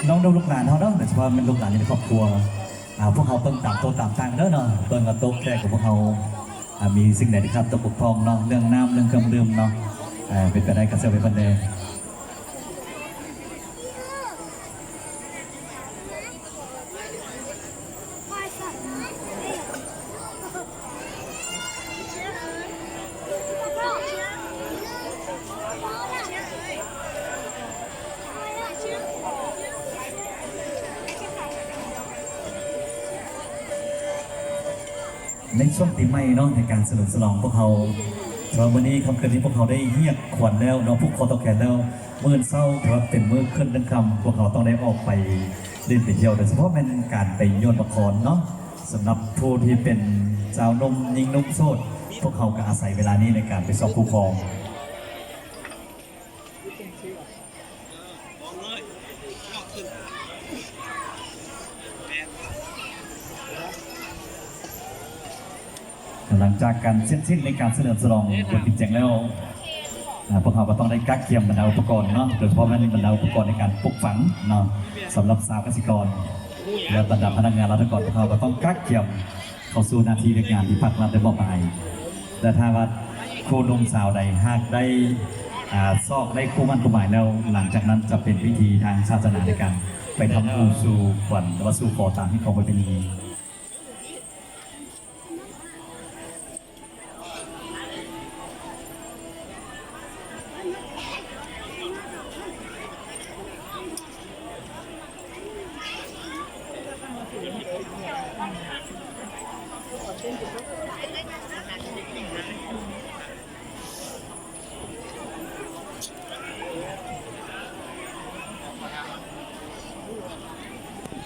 ນ້ອງໆ ລູກຫຼານເຮົາເນາະ ໂດຍສະເພາະແມ່ນລູກຫຼານຢູ່ໃນຄອບຄົວ ອາ ພວກເຮົາເບິ່ງຕາມໂຕະຕາມຕັ່ງເດີເນາະ ເບິ່ງວ່າໂຕະແຂກຂອງພວກເຮົາ ອາ ມີສິ່ງໃດທີ່ຂາດຕົກບົກຜ່ອງເນາະ ເລື່ອງນ້ຳ ເລື່ອງເຄື່ອງດື່ມເນາະ ເປັນໄປໄດ້ກໍຊ່ວຍເພິ່ນແດ່. ໃນຊ່ວງປີໃໝ່ເນາະ ໃນການສະເຫຼີມສະຫຼອງພວກເຮົາ ສຳລັບມື້ນີ້ ຄ່ຳຄືນນີ້ ພວກເຮົາໄດ້ຮຽກຂວັນແລ້ວເນາະ ຜູກຄໍຕໍ່ແຂນແລ້ວ ມື້ເຊົ້າຖືວ່າເປັນມື້ຂຶ້ນເດີນຄ່ຳ ພວກເຮົາຕ້ອງໄດ້ອອກໄປຫຼິ້ນໄປທ່ຽວ ໂດຍສະເພາະແມ່ນການໄປໂຍນປາຄອນເນາະ ສຳລັບຜູ້ທີ່ເປັນຊາວໜຸ່ມຍິງໜຸ່ມໂສດ ພວກເຮົາກໍອາໄສເວລານີ້ໃນການໄປຊອກຄູ່ຄອງ. ຫຼັງຈາກການເສັດສິ້ນໃນການສະເຫຼີມສະຫຼອງບຸນກິນແຈງແລ້ວ ອາ ພວກເຮົາກໍຕ້ອງໄດ້ກະກຽມບັນດາອຸປະກອນເນາະ ໂດຍສະເພາະແມ່ນບັນດາອຸປະກອນໃນການປູກຝັງເນາະ ສຳລັບຊາວກະສິກອນ ແລະ ບັນດາພະນັກງານລັດຖະກອນ ພວກເຮົາກໍຕ້ອງກະກຽມເຂົ້າສູ່ໜ້າທີ່ວຽກງານທີ່ພັກລັດໄດ້ມອບໝາຍ ແລະ ຖ້າວ່າຄູ່ໜຸ່ມສາວໃດຫາກໄດ້ ອາ ຊອກໄດ້ຄູ່ໝັ້ນຄູ່ໝາຍແລ້ວ ຫຼັງຈາກນັ້ນຈະເປັນພິທີທາງສາສະໜາໃນການໄປທຳບຸນສູ່ຂວັນ ຫຼືວ່າສູ່ຂໍຕາມຮີດຄອງປະເພນີ.